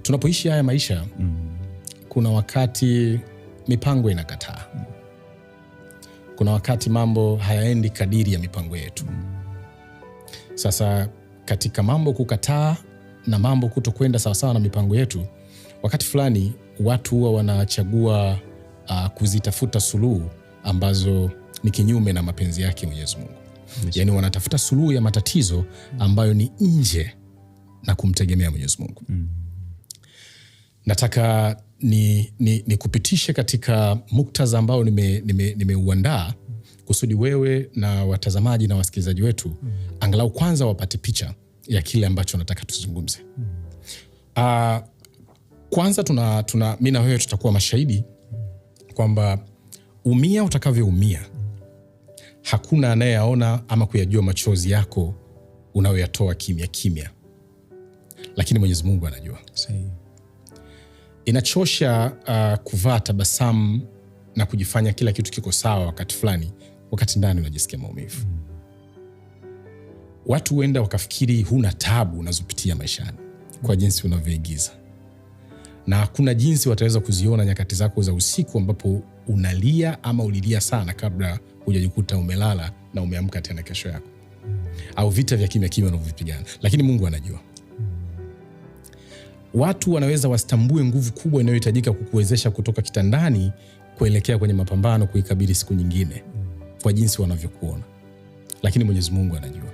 Tunapoishi haya maisha, kuna wakati mipango inakataa, kuna wakati mambo hayaendi kadiri ya mipango yetu. Sasa katika mambo kukataa na mambo kutokwenda sawasawa na mipango yetu, wakati fulani watu huwa wanachagua kuzitafuta suluhu ambazo ni kinyume na mapenzi yake Mwenyezi Mungu. Yaani wanatafuta suluhu ya matatizo ambayo ni nje na kumtegemea Mwenyezi Mungu. Nataka ni kupitishe katika muktadha ambao nimeuandaa kusudi wewe na watazamaji na wasikilizaji wetu angalau kwanza wapate picha ya kile ambacho nataka tuzungumze. Kwanza tuna mi na wewe tutakuwa mashahidi kwamba umia utakavyoumia, hakuna anayeyaona ama kuyajua machozi yako unayoyatoa kimya kimya, lakini Mwenyezi Mungu anajua. Sahihi. Inachosha kuvaa tabasamu na kujifanya kila kitu kiko sawa wakati fulani, wakati ndani unajisikia maumivu. Watu huenda wakafikiri huna tabu unazopitia maishani kwa jinsi unavyoigiza, na hakuna jinsi wataweza kuziona nyakati zako za usiku ambapo unalia ama ulilia sana kabla hujajikuta umelala na umeamka tena kesho yako, au vita vya kimya kimya unavyovipigana, lakini Mungu anajua. Watu wanaweza wasitambue nguvu kubwa inayohitajika kukuwezesha kutoka kitandani kuelekea kwenye mapambano kuikabili siku nyingine kwa jinsi wanavyokuona, lakini Mwenyezi Mungu anajua.